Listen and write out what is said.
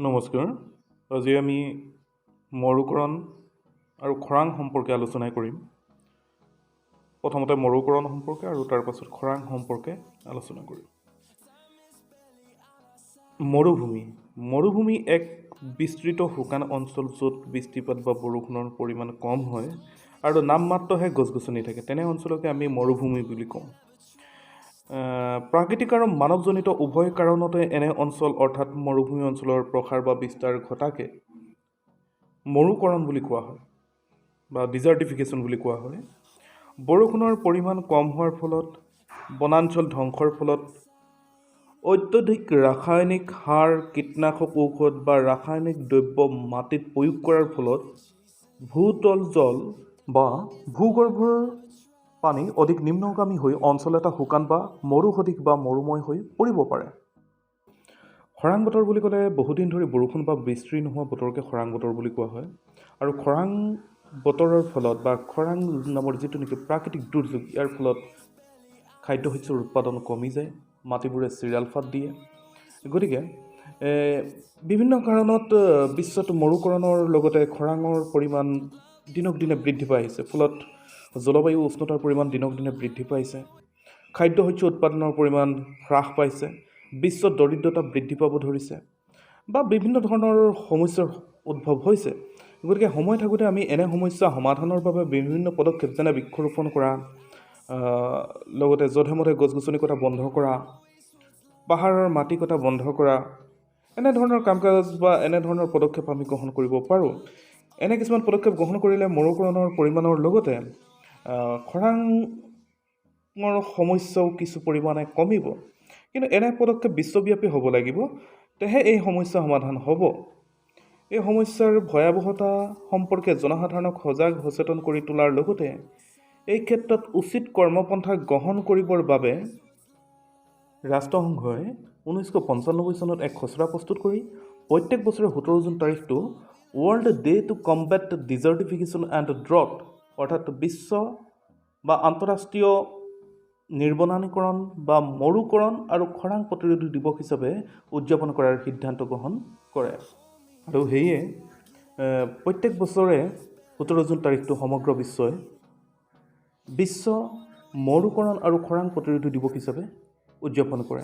নমস্কাৰ। আজি আমি মৰুকৰণ আৰু খৰাং সম্পৰ্কে আলোচনা কৰিম। প্ৰথমতে মৰুকৰণ সম্পৰ্কে আৰু তাৰ পাছত খৰাং সম্পৰ্কে আলোচনা কৰিম। মৰুভূমি। মৰুভূমি এক বিস্তৃত শুকান অঞ্চল, য'ত বৃষ্টিপাত বা বৰষুণৰ পৰিমাণ কম হয় আৰু নামমাত্ৰহে গছ গছনি থাকে। তেনে অঞ্চলকে আমি মৰুভূমি বুলি কওঁ। প্ৰাকৃতিক আৰু মানৱজনিত উভয় কাৰণতে এনে অঞ্চল, অৰ্থাৎ মৰুভূমি অঞ্চলৰ প্ৰসাৰ বা বিস্তাৰ ঘটাকে মৰুকৰণ বুলি কোৱা হয় বা ডিজাৰ্টিফিকেশ্যন বুলি কোৱা হয়। বৰষুণৰ পৰিমাণ কম হোৱাৰ ফলত, বনাঞ্চল ধ্বংসৰ ফলত, অত্যধিক ৰাসায়নিক সাৰ, কীটনাশক ঔষধ বা ৰাসায়নিক দ্ৰব্য মাটিত প্ৰয়োগ কৰাৰ ফলত ভূতল জল বা ভূগৰ্ভৰ পানী অধিক নিম্নগামী হৈ অঞ্চল এটা শুকান বা মৰুসদৃশ বা মৰুময় হৈ পৰিব পাৰে। খৰাং বতৰ বুলি ক'লে বহুদিন ধৰি বৰষুণ বা বৃষ্টি নোহোৱা বতৰকে খৰাং বতৰ বুলি কোৱা হয়। আৰু খৰাং বতৰৰ ফলত বা খৰাং নামৰ যিটো নেকি প্ৰাকৃতিক দুৰ্যোগ, ইয়াৰ ফলত খাদ্য শস্যৰ উৎপাদন কমি যায়, মাটিবোৰে চিৰাল ফাট দিয়ে। গতিকে বিভিন্ন কাৰণত বিশ্বত মৰুকৰণৰ লগতে খৰাঙৰ পৰিমাণ দিনক দিনে বৃদ্ধি পাই আহিছে। ফলত জলবায়ু উষ্ণতাৰ পৰিমাণ দিনক দিনে বৃদ্ধি পাইছে, খাদ্য শস্য উৎপাদনৰ পৰিমাণ হ্ৰাস পাইছে, বিশ্বত দৰিদ্ৰতা বৃদ্ধি পাব ধৰিছে বা বিভিন্ন ধৰণৰ সমস্যাৰ উদ্ভৱ হৈছে। গতিকে সময় থাকোঁতে আমি এনে সমস্যা সমাধানৰ বাবে বিভিন্ন পদক্ষেপ, যেনে বৃক্ষৰোপণ কৰা, লগতে যধে মধে গছ গছনি কটা বন্ধ কৰা, পাহাৰৰ মাটি কটা বন্ধ কৰা, এনেধৰণৰ কাম কাজ বা এনেধৰণৰ পদক্ষেপ আমি গ্ৰহণ কৰিব পাৰোঁ। এনে কিছুমান পদক্ষেপ গ্ৰহণ কৰিলে মৰুকৰণৰ পৰিমাণৰ লগতে খৰাঙৰ সমস্যাও কিছু পৰিমাণে কমিব। কিন্তু এনে পদক্ষেপ বিশ্বব্যাপী হ'ব লাগিব, তেহে এই সমস্যা সমাধান হ'ব। এই সমস্যাৰ ভয়াৱহতা সম্পৰ্কে জনসাধাৰণক সজাগ সচেতন কৰি তোলাৰ লগতে এই ক্ষেত্ৰত উচিত কৰ্মপন্থা গ্ৰহণ কৰিবৰ বাবে ৰাষ্ট্ৰসংঘই 1995 চনত এক খচৰা প্ৰস্তুত কৰি প্ৰত্যেক বছৰে 17 জুন তাৰিখটো World Day to Combat Desertification and Drought, অৰ্থাৎ বিশ্ব বা আন্তঃৰাষ্ট্ৰীয় নিৰ্বনানীকৰণ বা মৰুকৰণ আৰু খৰাং প্ৰতিৰোধী দিৱস হিচাপে উদযাপন কৰাৰ সিদ্ধান্ত গ্ৰহণ কৰে। আৰু সেয়ে প্ৰত্যেক বছৰে 17 জুন তাৰিখটো সমগ্ৰ বিশ্বই বিশ্ব মৰুকৰণ আৰু খৰাং প্ৰতিৰোধী দিৱস হিচাপে উদযাপন কৰে।